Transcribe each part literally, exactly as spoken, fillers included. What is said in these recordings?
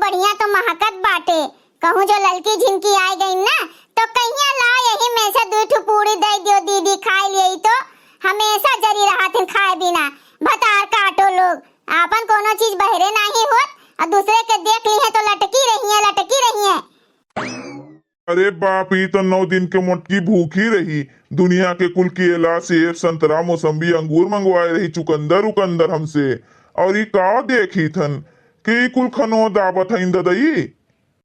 बढ़िया तो महकत बाटे। कहूँ जो ललकी झिनकी आइ गइन ना, तो कहिया लाओ यही में से दुइ ठो पूड़ी दइ दियो दीदी, खाइ लियो। ई तो हमेसा जरी रहत हैं खाए बिना। भतार काटो लोग, आपन कोनो चीज बहरे नाहीं होत, अउर दुसरे के देख लिहें तो लटकी रहिहें, लटकी रहिहें। अरे बाप, ई तो नौ दिन के मोटकी भूखी रही। दुनिया के कुल केला, सेब, संतरा, मौसम्बी, अंगूर मंगवाए रही, चुकंदर उकंदर हमसे। अउर ई का देखित हन कि ई कुल खनो दाबत हइन ददई।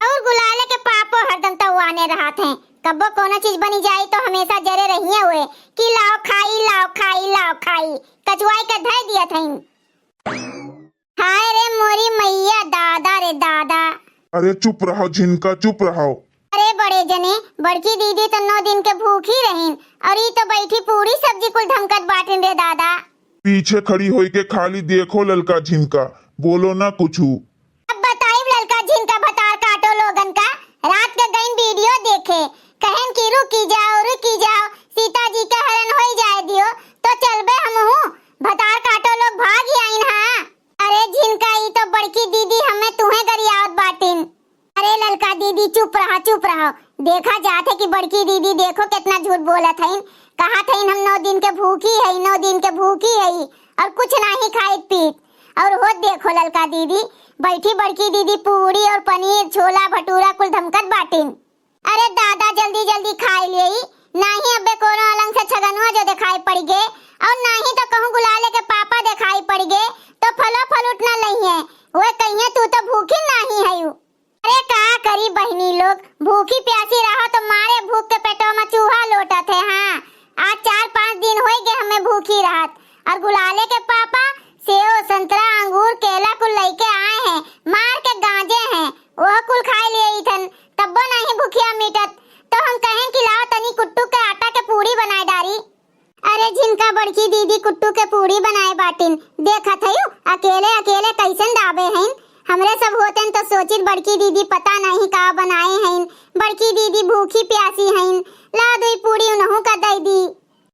अउर गुलाले के पापो हरदम तउआने रहत हैं। कब्बो कोनो चीज बनी जाई तो हमेसा जरे रहिए हुए कि लाओ खाई, लाओ खाई, लाओ खाई, कचुआई के धइ दियत हइन। हाय रे मोरी मइया, दादा रे दादा। अरे चुप रहो झिनका, चुप रहो। अरे बड़े जने, बड़की दीदी तो नौ दिन के भूखी रहिन, अउर ई तो बैठी पूड़ी सब्जी कुल धमकत बाटिन रे दादा। पीछे खड़ी होइके खाली देखो ललका झिनका, बोलो ना कुछू। अब बताइब ललका झिनका भतार काटो लोगन का, रात के गइन video देखे, कहेन कि रुकी जाओ, रुकी जाओ, सीता जी के हरण होइ जाए दियो, तो चलबे हमहू, भतार काटो लोग भागि आइन हा। अरे झिनका, ई तो बड़की दीदी हमें तुहें गरियावत बाटिन। अरे ललका दीदी, चुप रहा, चुप रहा। देखा जात है कि बड़की दीदी देखो केतना झूठ बोलत हइन। कहत हइन हम नौ दिन के भूखी हई, नौ दिन के भूखी हई अउर कुछ नाहीं खाइत पीत। अउर होत देखो ललका दीदी, बैठी बड़की दीदी पूड़ी अउर पनीर, छोला, भटूरा कुल धमकत बाटिन। अरे दादा, जल्दी जल्दी खाइ लेई, नाहीं अबे कोनो अलंग से छगनुआ जो देखाइ पड़ि गे, अउर नाहीं तो कहूँ गुलाले के पापा देखाइ पड़ि गे, तो फलो फलूट न लइहें, ओए कहिहें तू तो भूखी नाहीं हयू। अरे का करी बहिनी लोग, भूखी प्यासी रहो तो मारे भूख के पेटवा में चूहा लोटत है। हाँ, आज चार पाँच दिन होइ गे हमें भूखी रहत, अउर गुलाले के पापा सेव, संतरा, अंगूर, केला कुल लइके आए हैं, मार के गांजे हैं, ओह कुल खाइ लेइत हन, तब्बो नाहीं भुखिया मिटत। तो हम कहेन कि लाओ तनी कुट्टू के आटा के पूड़ी बनाए डारी। अरे झिनका, बड़की दीदी कुट्टू के पूड़ी बनाए बाटिन, देखत हयू अकेले अकेले कइसन दाबे हइन। हमरे सब होतेन तो सोचित बड़की दीदी पता नाहीं का बनाए हइन, बड़की दीदी भूखी प्यासी हइन, ला दुइ पूड़ी उनहू का दइ दी।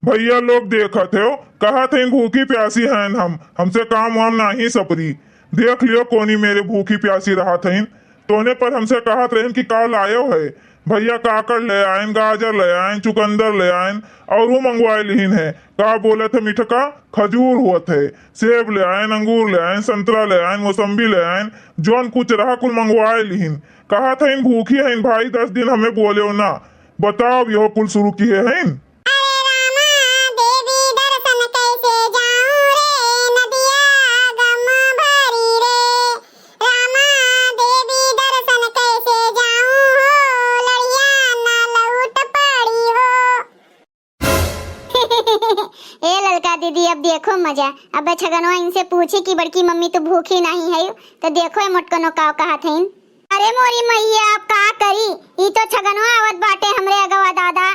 भइया लोग देखत हो, कहत हइन भूखी प्यासी हइन हम, हमसे काम वाम नाहीं सपरी। देख लियो कोनी मेरे भूखी प्यासी रहत हइन। तोने पर हमसे कहत रहिन कि का लायो है। भइया काकड़ ले आइन, गाजर ले आइन, चुकंदर ले आइन, अउर वो मंगवाए लिहिन है। का बोलत है मिठका, खजूर होत है, सेब ले आइन, अंगूर ले आइन, संतरा ले आइन, मौसम्बी ले आइन, जौन कुछ रहा कुल मंगवाए लिहिन। कहत हइन भूखी हइन भाई, दस दिन हमें बोलेव ना। बताओ यहो कुल शुरू किहे हइन। अरे रामा देवी दर्शन कैसे जाऊं रे, नदिया गम भरी रे। रामा देवी दर्शन कैसे जाऊं हो, लड़िया ना लौट पड़ी हो। ए ललका दीदी, अब देखो मजा। अब छगनवा इनसे पूछी कि बड़की मम्मी तू भूखी नाहीं हयू, तो देखो ए मोटकनो का कहत हइन। अरे मोरी मइया, अब का करी, ई तो छगनवा आवत बाटे हमरे अगवा दादा।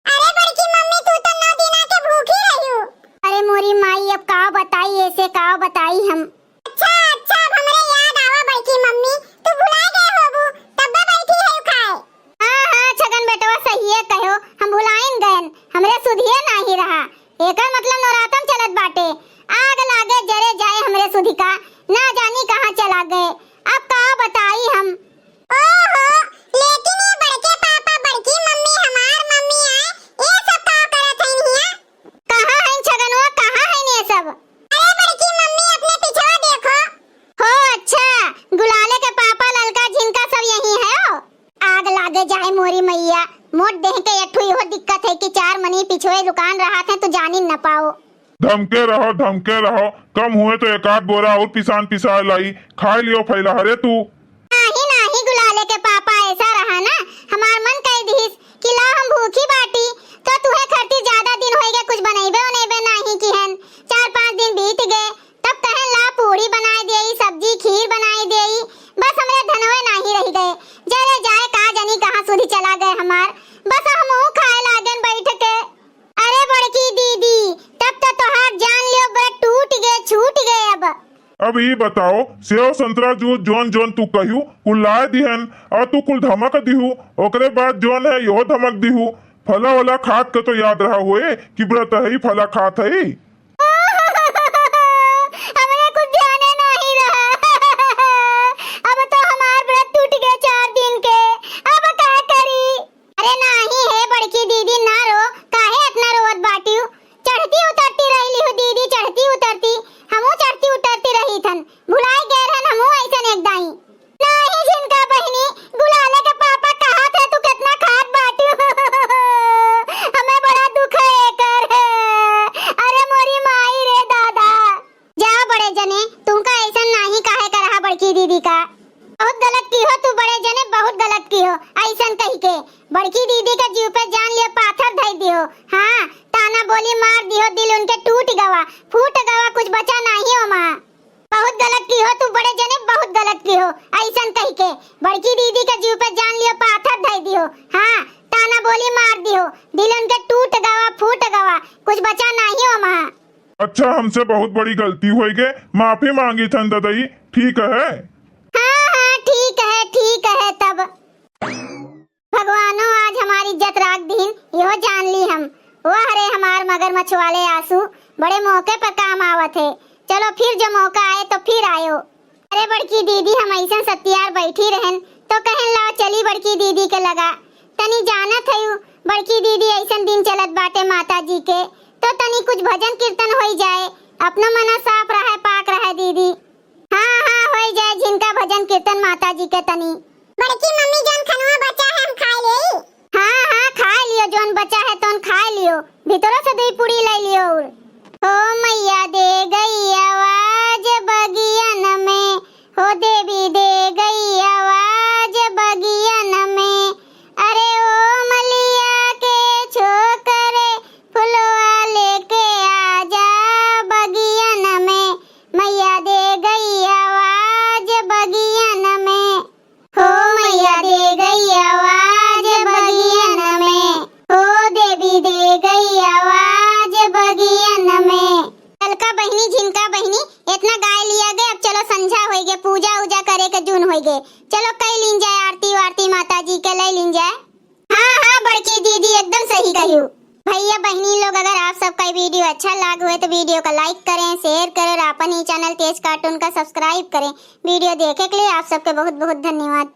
अरे बड़की मम्मी, तू तो नौ दिना के भूखी रह्यू। अरे मोरी माई, अब का बताई, ऐसे का बताई हम। अच्छा, अच्छा, अब हमरे याद आवा बड़की मम्मी, तू भुलाए गए होबू, तब्बे बैठी है खाए। हाँ, हाँ, छगन बेटवा सहिए कहो, हम भुलाइन गएन, हमरे सुधिए नाहीं रहा। एकर मतलब नवरातन चलत बाटे, आग लागे जरे जाए हमरे सुधि का, ना जानी कहाँ चला गए। अब का बताई हम। ओहो, लेकिन ये बड़के पापा, बड़की मम्मी, हमार मम्मी आए, ये सब का करत हइन हिया? कहाँ हइन छगनवा, कहाँ हइन ये सब? अरे बड़की मम्मी, अपने पिछवा देखो। हो अच्छा, गुलाले के पापा, ललका झिनका सब यहीं है हो। आग लागे जाए मोरी मइया, मोट देह के एक ठो इहो दिक्कत है कि चार मनी पिछवे लुकान रहत हैं तो जानी न पाओ। धमके रहो, धमके रहो, कम हुए तो एक आध बोरा और पिसान पिसाए लाई, खाए लियो फैला हरे तू। नाही, नाही, गुलाले के पापा, ऐसा रहा ना, हमार मन कह दिहिस कि ला हम भूखी बाटी, तो तुहे खातिर ज्यादा दिन होइगे, कुछ बनैबे उनैबे नाही किहन। चार पाँच दिन बीत गए, तब कहेन ला पूड़ी बनाए देई, सब्जी खीर बनाए देई, बस हमरे धनवे नाही रह गए। जरे जाए का जनी कहाँ सुधी चला गए हमार, बस हमहू खाए लागेन बैठ के। अरे बड़की दीदी, तब तो तोहार जान लियो बे टूट गए, छूट गए अब। अब ई बताओ, सेव संतरा जूस जौन जौन तू कहियो, कुल लाए दिहन, और तू कुल धमक दिहू, ओकरे बाद जौन है, यो धमक दिहू। फला वला खात के तो याद रहा होए कि व्रत है, फला खात है। हमरे कुछ ध्याने नाही रहा। दाई। नाही झिनका बहिनी, गुलाले के पापा कहा थे तू कितना खात बाटू। हमें बड़ा दुख है एकर। अरे मोरी माई रे दादा। जा बड़े जने, तुमका ऐसन नाही कहे का रहा बड़की दीदी का। बहुत गलत की हो तू बड़े जने, बहुत गलत की हो ऐसन कही के। बड़की दीदी के जीव पे जान लियो, पाथर धई दियो। हाँ, ताना बोली मार दियो, दिल उनके टूट गवा, फूट गवा, कुछ बचा नाही हो माँ। बहुत गलत की हो तू बड़े जने, बहुत गलत की हो ऐसन कही के। बड़की दीदी के जीव पे जान लियो, पाथर धई दियो। हाँ, ताना बोली मार दियो, दिल उनके टूट गवा, फूट गवा, कुछ बचा नाही हो माँ। अच्छा, हमसे बहुत बड़ी गलती होइ गए, माफी मांगी थन ददई, ठीक है? हाँ, हाँ, ठीक है, ठीक है तब। भगवानो आज हमार इज्जत राख दीन, इहो जान ली हम। वाह रे हमार मगरमच्छ वाले आंसू, बड़े मौके पर काम आवत है। चलो फिर जो मौका आए तो फिर आयो। अरे बड़की दीदी, हम ऐसन सत्यार बैठी रहन तो कहन लाओ चली बड़की दीदी के लगा। तनी जानत हयू बड़की दीदी ऐसन दिन चलत बाटे माता जी के, तो तनी कुछ भजन कीर्तन होई जाए, अपनो मना साफ रहे, पाक रहे दीदी। हाँ, हाँ, होई जाए झिनका भजन कीर्तन माता जी के तनी। बड़की मम्मी, जौन खनवा बचा है, हम खाए लेई। हाँ, हाँ, खाए लियो, जौन बचा है, तौन खाए लियो। भीतरो से दुई पूड़ी ले लियो और। हो मैया दे गई आवाज बगियन में, हो देवी दे गई आवाज बगियन में। अरे ओ मलिया के छोकरे, फुलवा लेके आजा बगियन में, मैया दे गई आवाज बगियन में। हो मैया दे गई आवाज बगियन में, हो देवी दे गई आवाज बगियन में। ललका बहिनी, झिनका बहिनी, इतना गाय लिया गए, अब चलो संझा होई गए, पूजा उजा करे के जून होई गए। चलो कई लीन जाए आरती वारती माता जी के, ले लीन जाए। हाँ, हाँ, बड़की दीदी एकदम सही कहियो। भैया बहिनी लोग, अगर आप सबका वीडियो अच्छा लाग हुए तो वीडियो का like करें, share करें और अपन ही चैनल तेज कार्टून का subscribe करें। वीडियो देखे के लिए आप सबके बहुत बहुत धन्यवाद।